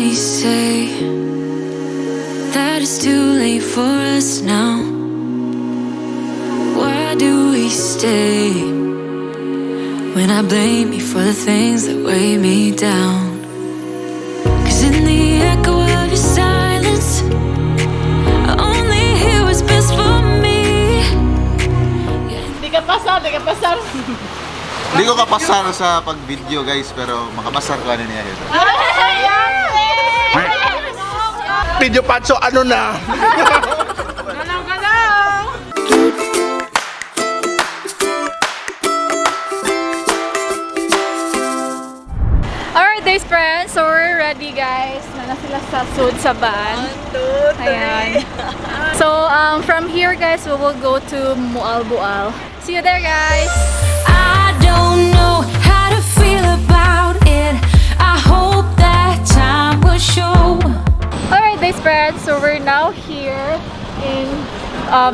We say that it's too late for us now? Why do we stay when I blame you for the things that weigh me down? 'Cause in the echo of your silence, I only hear what's best for me. Di ka pasar, di ka pasar. Hindi ko kapasar sa pag-video, guys, pero makapasar ko ano niya ito. Video patso, ano na? Ganang ganang! Alright, guys, friends. So, we're ready, guys. Nana sila sa sud sa van. Ayan. So, from here, guys, we will go to Moalboal. See you there, guys! I don't know how to feel about it. I hope that time will show. Alright, guys, friends. So, we're now here in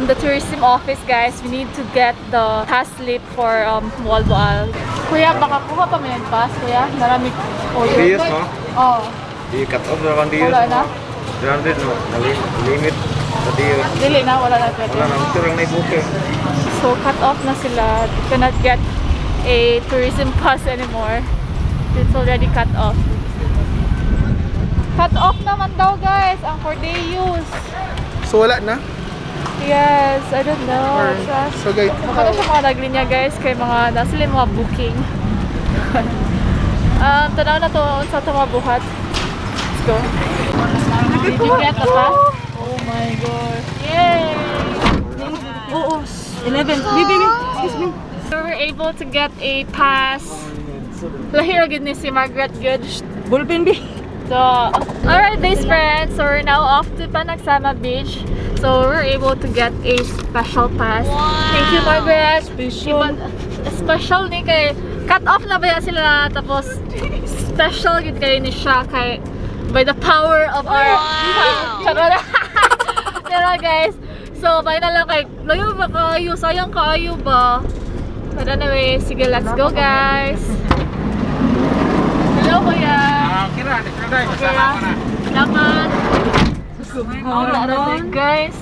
the tourism office, guys. We need to get the pass slip for Moalboal. Kuya, baka kuha pa may pass, kuya. Narami order. Dios, no? Oh, Di cut off na kang Dios. Wala na? 300, no? Limit sa Dios. Dili na, wala na pwede. Wala na, ito lang na ibuke. So, cut off na sila. You cannot get a tourism pass anymore. It's already cut off. Cut off naman daw, guys, ang for day use. So wala na? Yes, I don't know. So guys, Baka na siya mga naglinya, guys, kay mga nasa sila yung mga booking. Tanaw na to sa ito mga buhat. Let's go. Did you get the pass? Oh my God. Yay! Oo, 11. Baby, baby, excuse me. So we're able to get a pass. Lahi ra gid ni si Margaret Good. Bullpen, B. So, alright, best friends. So we're now off to Panagsama Beach. So we're able to get a special pass. Thank you, Margaret. Special. Special ni kay cut off na ba yan sila, tapos special gid kay ni siya kay by the power of our. Charot. Pero guys, so bye na lang kay layo ba kayo, sayang kaayo ba. But anyway, sige, let's go, guys. Hello, kuya. Kira, Okay, ah. Salamat. Oh, nara guys.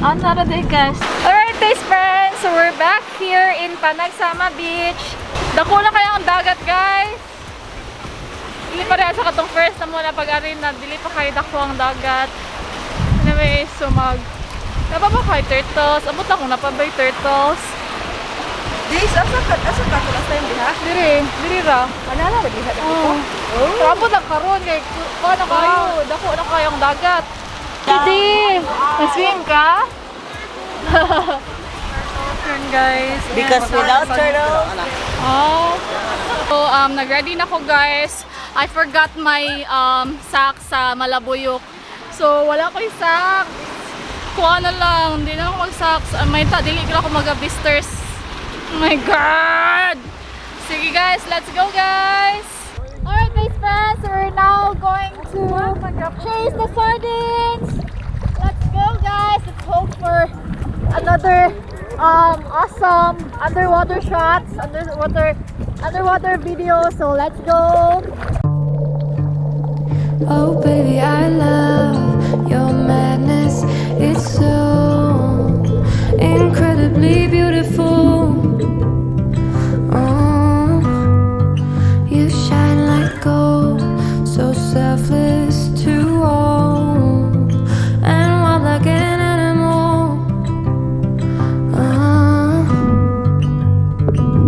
Ah, nara day, guys. Alright, guys, friends. So we're back here in Panagsama Beach. Dako na kayo ang dagat, guys. Dili pa rin sa katong first na muna pag-arin na dili pa kayo dako ang dagat. Anyway, so mag napa ba kayo turtles? Abot ako napa ba turtles? Days, asa ka last time diha? Diri, diri ra. Ano na diha? Oh. Pero abot ang karon kay kuha na kayo, dako na kayo ang dagat. Hindi! Nag-swim ka? Turn, guys. Because without turtles, Oh. So, nag-ready na ko, guys. I forgot my sack sa Malabuyok. So, wala ko yung socks. Kuha na lang. Hindi na ako mag-socks. May ta, dili ko na ako mag-blisters. Oh my God! Sige guys, let's go, guys! Alright guys, friends, we're now going to chase the sardines! Let's go, guys! Let's hope for another awesome underwater shots, underwater video. So let's go! Oh, baby, I love your madness. It's so incredibly beautiful. Oh, you shine like gold, so selfless to all, and wild like an animal. Oh.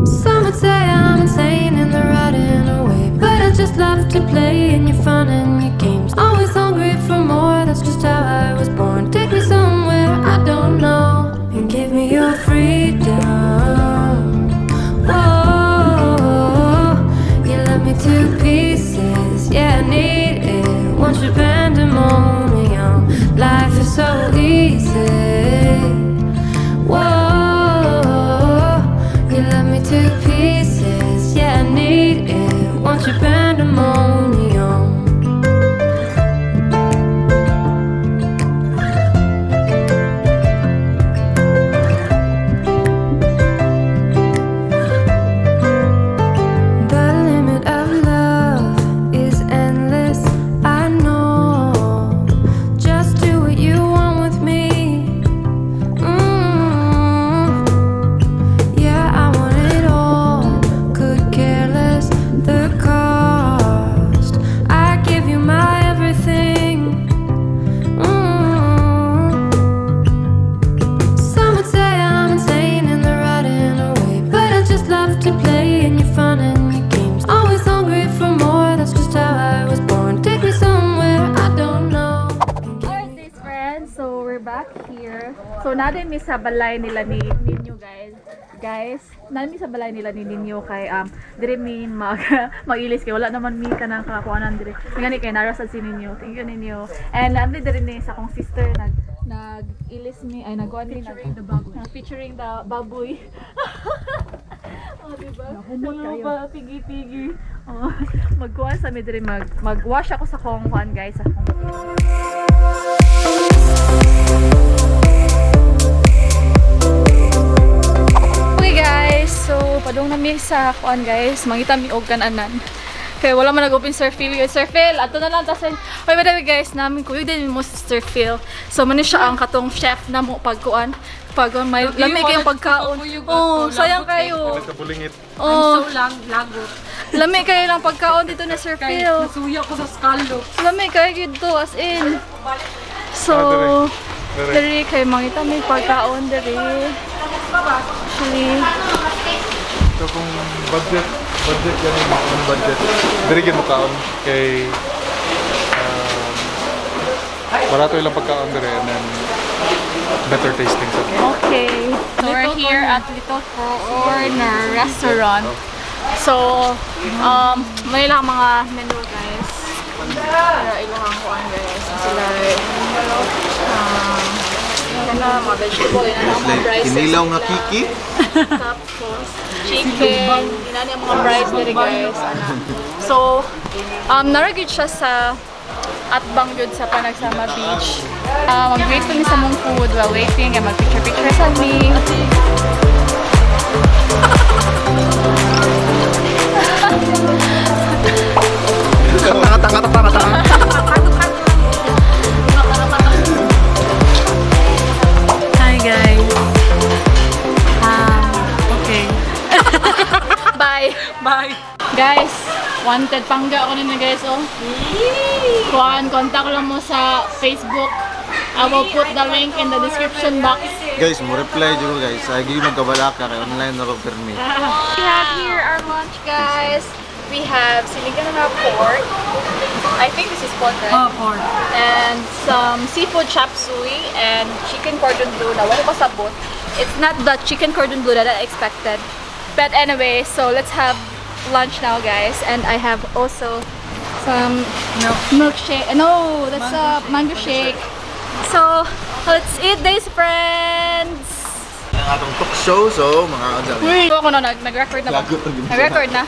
Some would say I'm insane and they're right in a way, but I just love to play and your fun and your games. Always hungry for more, that's just how I was born. Take me somewhere I don't know and give me your freedom. Whoa, you love me to pieces, yeah, I need it. Want your pandemonium, life is so easy. Whoa, you love me to pieces. Yeah, I need it. Want your pandemonium. The limit of love is endless. I So naa mi sa balay nila ni Ninyo, guys. Guys, naa mi sa balay nila ni Ninyo kay diri mi mag ilis kay wala naman mi kanang kakakuanan diri. Ngani kay naa ra sad si Ninyo. Thank you, Ninyo. And naa mi diri ni sa akong sister, nag ilis mi ay nagkuan mi featuring the baboy. Featuring the baboy. Oh, di ba? Kayo. Ba, pigi-pigi. Oh, magkuan sa mi diri, mag-wash ako sa kong kuan, guys, sa kong. Okay guys, so padung na mi sa kuan, guys, mangita mi og kananan. Kay wala man nag-open Sir Phil. Sir Phil, ato na lang tas. Oy, by the way guys, namin kuyog din mo si Sir Phil. So man siya ang katong chef na mo pagkuan. Pag may lami kayong pagkaon. Oh, sayang kayo. Kabulingit. Oh, So lang, lagot. lami kayo lang pagkaon dito na Sir Phil. Nasuya ko sa scallop. Lami kayo dito as in. So, Ah, dere. dere kay mangita may pagkaon dere. Actually, So kung budget, budget yan yung ang budget. Diri gyud mo kaon kay barato ilang pagkaon diri and then better tasting sa. Okay. So we're here at Little Corner Restaurant. So, may lang mga menu, guys. Pero ilang kuan, guys. Sila, kana mga vegetable, yun ang mga Like, prices kinilaw nga nila. kiki. Tapos, chicken, inani ang mga price diri, guys. Ana. So, naa ra gyud siya sa atbang yun sa Panagsama Beach. Mag-wait kami sa mong food while waiting and mag-picture-picture sa me. Tanga tanga tanga tanga. Hi guys. Okay. Bye! Bye. Guys, wanted pangga ako ninyo, guys, oh. Kuan, contact lang mo sa Facebook. I will put the link in the description box. Guys, mo reply jud ko, guys. Ay gyud magkabala ka kay online na ko permi. We have here our lunch, guys. We have sinigang na pork. I think this is pork, right? Oh, pork. And some seafood chop suey and chicken cordon bleu na wala ko sabot. It's not the chicken cordon bleu that I expected. But anyway, so let's have lunch now, guys. And I have also some milkshake. No, that's a mango shake. So, let's eat this, friends! Ang atong talk show, so mga unsa. Uy! Ako na, nag-record na ba? Lagot ang ginagawa. Nag-record na.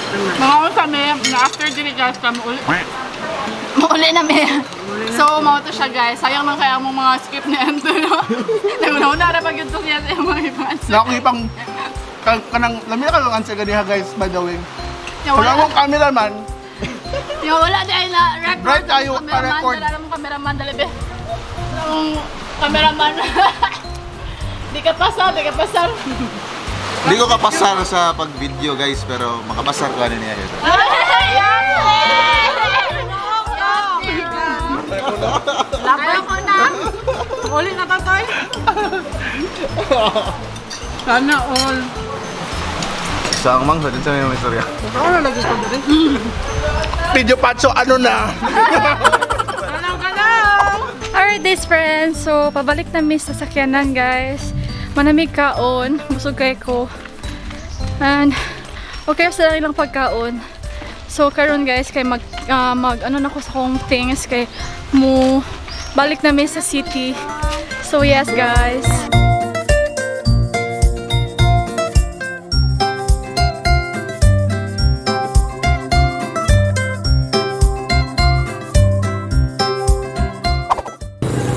Mga kami, na after dili guys, kami uli. Mauli na mi. So, mao to siya, guys. Sayang lang kaya mong mga script ni Anto, no? Naguna-una na pag yun to siya sa mga ibang answer. Na akong ipang kanang lami na kanang answer ganiha, guys, by the way. Yung Wala wala, akong cameraman. yung wala dahil na record. Right tayo, Cameraman, pa-record. dala mong cameraman, dali be. Wala mong cameraman. Di ka pasar, di ka pasar. Hindi ko kapasar sa pag-video, guys, pero makapasar ko ano niya, guys. Ayoko na. Uli na tatoy. Sana all. Sa ang mangsa din sa may mga istorya. Ako na lagi ko diri. Video patso ano na. Kanang kanang. Alright, this friends. So, pabalik na mi sa sakyanan, guys. Manamig kaon. Busog kay ko. And, okay sa ilang pagkaon. So, karon guys, kay mag ano na ko sa kong things, kay mo balik na mi sa city. So, yes, guys.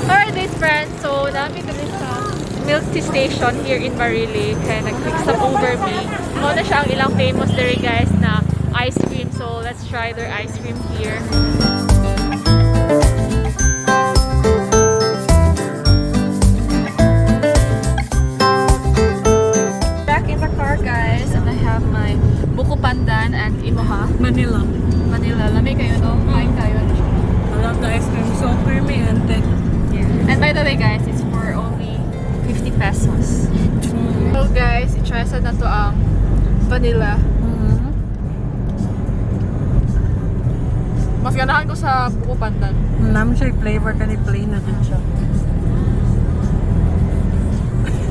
Alright, guys, friends. So, naa mi kami sa milk tea station here in Barili. Kaya nag-quick stop over me. Mao na siya ang ilang famous diri, guys, na ice cream. So, let's try their ice cream here. Back in the car, guys, and I have my buko pandan and imoha. Manila. Manila. Lami kayo, no? Kain kayo. Ano siya? I love the ice cream. So creamy and thick. And by the way, guys, it's for only 50 pesos. So guys, i-try sa na to ang vanilla. Mas ganahan ko sa buko pandan. Namin siya flavor kani plain na din siya.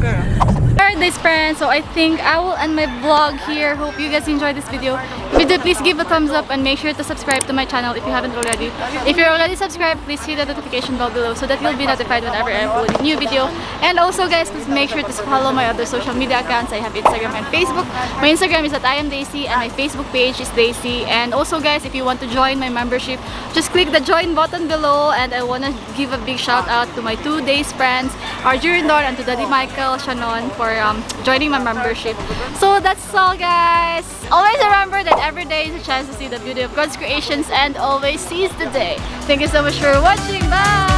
Alright guys, friends, so I think I will end my vlog here. Hope you guys enjoyed this video. If you did, please give a thumbs up and make sure to subscribe to my channel if you haven't already. If you're already subscribed, please hit the notification bell below so that you'll be notified whenever I upload a new video. And also guys, please make sure to follow my other social media accounts. I have Instagram and Facebook. My Instagram is @IamDaisy and my Facebook page is Daisy. And also guys, if you want to join my membership, just click the join button below. And I wanna give a big shout out to my 2 days friends, Arjun Rindor and to Daddy Michael Shannon, for joining my membership. So that's all, guys. Always remember that every day is a chance to see the beauty of God's creations and always seize the day. Thank you so much for watching. Bye!